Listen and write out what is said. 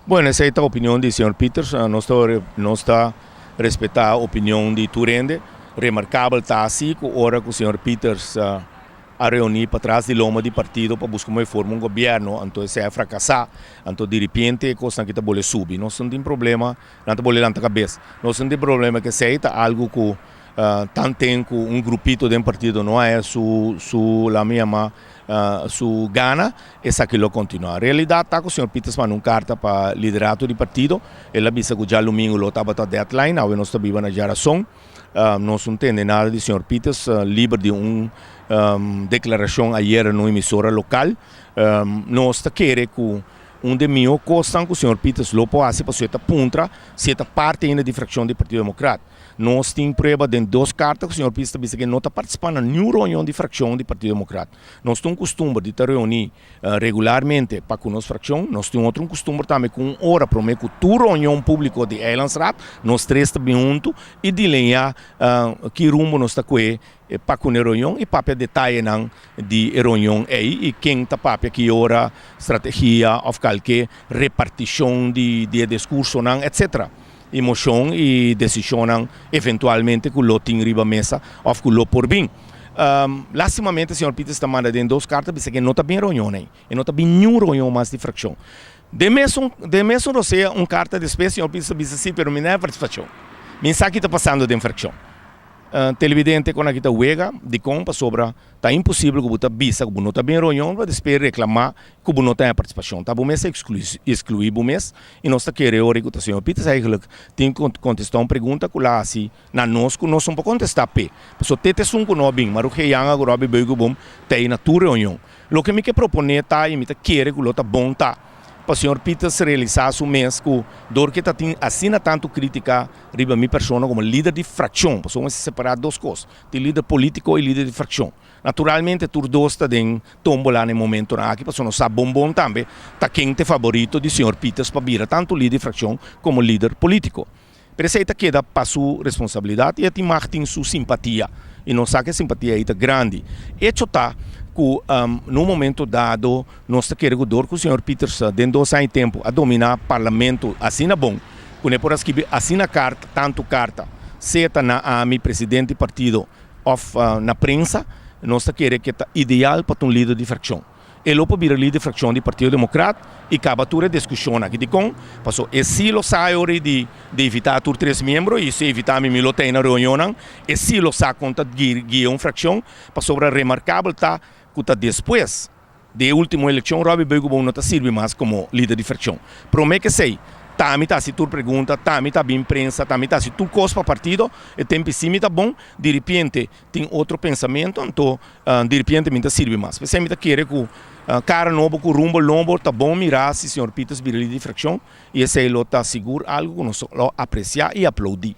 Bueno, esei ta opinion di señor Pieters. Nos ta respetá opinion di tur hende. Remarkabel ta si ku ora ku señor Pieters a reuní patras di lomba di partido pa buska moe forma un gobièrnu, anto esei a frakasá. Anto diripiente e kosnan aki ta bole subi. Nos no tin problema, nan ta bole lanta kabes. Nos no tin problema ku esei ta algu ku tanten ku un grupito den partido no haya su su laat mi yama su gana, esaki lo kontinuá. Realidat ta ku señor Pieters manda un karta pa liderato di partido, el a bisa ku djalumingu lo tabata deadline, awe nos ta biba na djarason, nos no tende nada di señor Pieters, liber di un deklarashon ayera na un emisora lokal. Nos ta kere ku un di e mihó kosnan ku señor Pieters lo por hasi pasobra e ta puntra si e ta parti ainda di frakshon di Partido Demokrat. Nos tin prueba den dos karta ku señor Pieters ta bisa ku e no ta partisipá na niun reunion di frakshon di Partido Demokrat. Nos tin un kustumber di ta reuní regularmente pa ku nos frakshon. Nos tin otro un kustumber tambe ku un ora promé ku tur reunion públiko di Eilandsraad nos tres ta bin huntu i dileñá ki rumbo nos ta kue pa ku e reunion i papia detayenan di e reunion ei i ken ta papia ki ora, strategia òf kalke repartishon di e diskursonan etcetera. E moshon i desishonnan eventualmente ku lo tin riba mesa òf ku lo por bin. Lastimamente señor Pieters ta manda den dos karta bisa ku e no ta bin reunion ei. E no ta bin niun reunion mas di frakshon. Den mesun den mesun rosea un karta despues señor Pieters ta bisa si pero mi no a partisipashon. Mi sa ki ta pasando den frakshon. Televidente kon aki ta wega dikon pasobra ta imposibel ku bo ta bisa ku bo no ta bin reunion pa despues reklamá ku bo no ta den partisipashon. Ta bo mes a ekskluí bo mes i nos ta kere ora ku ta señor Pieters eigenlijk tin ku kontestá un pregunta ku la hasi na nos ku nos no por kontestá p'e. Pasobra te ta esun ku no a bin, Marugia Janga ku Robby Beukeboom ta ei na tur reunion. Loke mi ke proponé ta i mi ta kere ku lo ta bon ta pa señor Pieters realisá su mes ku dor ke ta tin asina tantu krítika riba mi persona komo lider di frakshon, pasobra mester separá dos kos, tin lider polítiko i lider di frakshon. Naturalmente tur dos ta den tómbola na e momentonan aki pasobra nos sa bon bon tambe ta ken ta e faborito di señor Pieters pa bira tantu lider di frakshon komo lider polítiko. Pero esei ta keda pa su responsabilidat i e tin mag tin su simpatia i nos sa ku e simpatia ei ta grandi. Echo ta ku na un momento dado nos ta kere ku dor ku señor Pieters den dos aña i tempu a dominá parlamento asina bon ku ne por a skibi asina karta, tantu karta, sea ta na ami, presidente di partido òf na prensa, nos ta kere ku ta ideal pa ta un lider di frakshon. E lo por bira lider di frakshon di Partido Demokrat i kaba tur e diskushon aki. Dikon? Paso e si lo sa e ora di evitá tur tres miembro i si evitá mi mi lo ta ei na reunionnan. E si lo sa kon ta guia un frakshon pasobra remarkabel ta ku ta despues di e ultimo elekshon Robby Beukeboom no ta sirbi mas komo lider di frakshon. Promé ke esei ta mi ta hasi tur pregunta, ta mi ta bin prensa, ta mi ta hasi tur kos pa partido. E tempu si mi ta bon, diripiente tin otro pensamentu anto diripiente mi ta sirbi mas. P'esei mi ta kere ku kara nobo ku rumbo nobo ta bon mirá si señor Pieters bira lider di frakshon i esei lo ta sigur algu ku nos lo apresiá i aploudí.